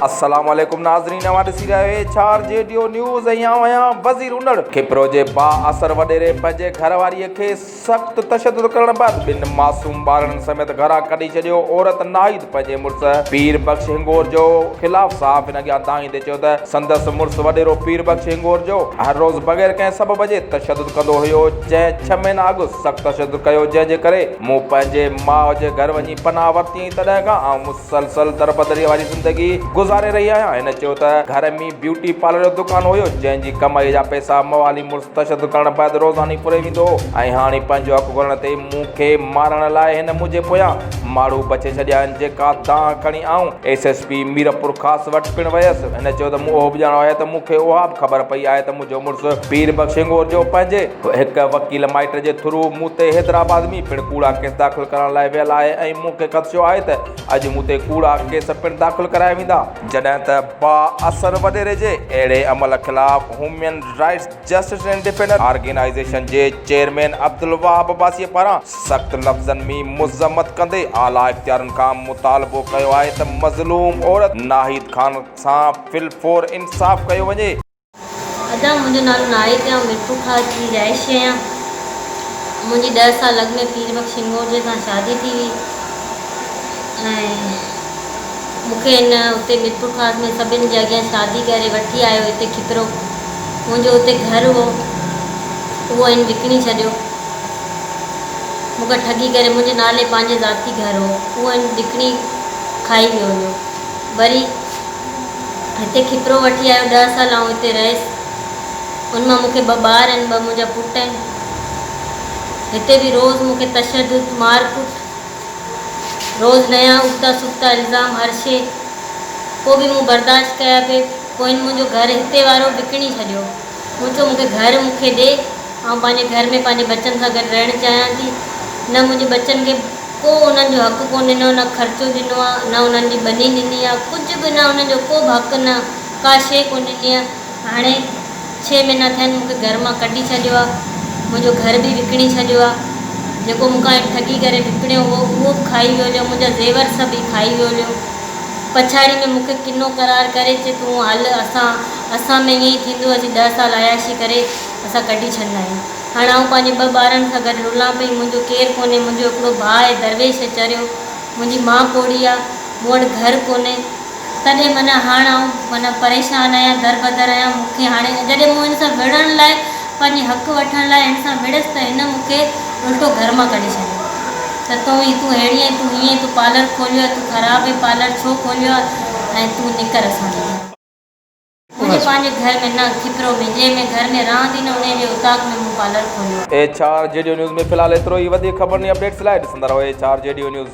السلام عليڪم ناظرين اوهان ڏسي رهيا آهيو H R G D O news ۽ آئون آهيان وزير انڙ. کپرو جي بااثر وڏيري پنهنجي گهر واريء کي سخت تشدد ڪرڻ بعد ٻن معصوم ٻارڙن سميت گهران ڪڍي ڇڏيو عورت ناهيد پنهنجي مڙس پير بخش هنگورجو خلاف صحافين اڳيان دانهيندي چيو ته سندس مڙس وڏيرو پير بخش هنگورجو هر روز بغير ڪنهن سبب جي تشدد ڪندو هيو جنهن ڇهه مهينا اڳ سخت تشدد ڪيو جنهن جي ڪري مون پنهنجي ماء جي گهر وڃي پناهه ورتي ۽ تڏهن کان آئون مسلسل دربدريء واري زندگي گذاري رهي آهيان. هن چيو ته گهر ۾ بيوٽي پارلر جو دڪان هيو، جنهن جي ڪمائيء جا پئسا موالي مڙس تشدد ڪرڻ بعد روزاني ڦري ويندو هو ۽ هاڻي پنهنجو حق گهرڻ تي مون کي مارڻ لاء هن منهنجي پويان ماڙهو بڇي ڇڏيا آهن، جيڪا دانهن کڻي آئون ايس ايس پي ميرپورخاص وٽ پڻ ويس. هن چيو ته مون اهو به ڄاڻو آهي ته مون کي اها به خبر پئي آهي ته منهنجو مڙس پير بخش هنگورجو پنهنجي هڪ وڪيل مائٽ جي ٿرو مون تي حيدرآباد ۾ پڻ ڪوڙا ڪيس داخل ڪرائڻ لاء ويل آهي ۽ مون کي خدشو آهي ته اڄ مون تي ڪوڙا ڪيس پڻ داخل ڪرايا ويندا. جڏهن ته بااثر وڏيري جي اهڙي عمل خلاف human rights justice and defender organisation جي چيئرمين عبدالوهاب عباسيء پاران سخت لفظن ۾ مذمت ڪندي اعليٰ اختيارن کان مطالبو ڪيو آهي ته مظلوم عورت ناهيد خان سان في الفور انصاف ڪيو وڃي. ادا منهنجو نالو ناهيد آهي آئون ميرپورخاص جي رهائشي آهيان منهنجي ڏهه سال اڳ ۾ پير بخش هنڱورجي سان شادي ٿي هئي ۽ مون کي هن اتي ميرپورخاص ۾ سڀن جي اڳيان شادي ڪري وٺي آيو هتي کپرو منهنجو اتي گهر هو اهو هن وڪڻي ڇڏيو مون کان ٺڳي ڪري منهنجي نالي پنهنجي ذاتي گهر هو اهو هن وڪڻي کائي ويو هيو وري هتي کپرو وٺي آيو ڏهه سال آئون هتي رهيس ان مان مون کي ٻه ٻار آهن ٻه منهنجا پٽ آهن هتي به روز مون کي تشدد مار ڪٽ روز نيا ابتا سبتا الزام هر شي پوء به مون برداشت ڪيا پي پوء هن منهنجو گهر هتي وارو وڪڻي ڇڏيو مون چيو مون کي گهر مون کي ڏي آئون پنهنجي گهر ۾ پنهنجي ٻچن سان گڏ رهڻ چاهيان ٿي نه منهنجي ٻچن کي ڪو انهن جو حق ڪونه ڏنو، نه خرچو ڏنو آ، نه انهن جي ٻني ڏني آ، ڪجهه به نه انهن جو ڪو به حق نه، ڪا شيء ڪونه ڏني آ. هاڻي ڇهه مهينا ٿيا آهن مون کي گهر مان ڪڍي ڇڏيو آ، منهنجو گهر به وڪڻي ڇڏيو آ، جيڪو مون کان هن ٺڳي ڪري وڪڻيو هو اهو به کائي ويو هليو، منهنجا زيور سڀ هي کائي ويو هليو. پڇاڙي ۾ مون کي ڪنو قرار ڪري چي تون هل اسان اسان ۾ ائين ئي ٿيندو اسين ڏهه سال عياشي ڪري اسان ڪڍي ڇڏندا آهيون. هاڻ آئون پنهنجي ٻه ٻارن سان گڏ رلان پئي، منهنجو ڪير ڪونهي، منهنجو هڪڙو ڀاء آهي درويش چريو، منهنجي ماء پوڙهي آ، مون وٽ گهر ڪونهي، تڏهن معنيٰ هاڻ آئون معنيٰ پريشان آهيان، دربدر آهيان، مون کي هاڻي جڏهن مون هن سان وڙهڻ لاء پنهنجي حق وٺڻ لاء هن سان وڙهيس ته هن مون کي الٽو گهر مان ڪڍي ڇڏيو ته تون هي تون ههڙي آهين، تون هيئن آهين، تون پارلر کوليو آهي، تون خراب آهين، پارلر ڇو کوليو آهي ۽ تون نڪر اسان جي گهر. منهنجي پنهنجي گهر ۾ نه، کپرو ۾، جنهن ۾ گهر ۾ رهان ٿي نه انهيء جي اوطاق ۾ مون پارلر کوليو آهي. H R G D O news ۾ في الحال ايترو ئي وڌيڪ خبرن ۽ اپڊيٽس لاء ڏسندا رهو H R G D O news.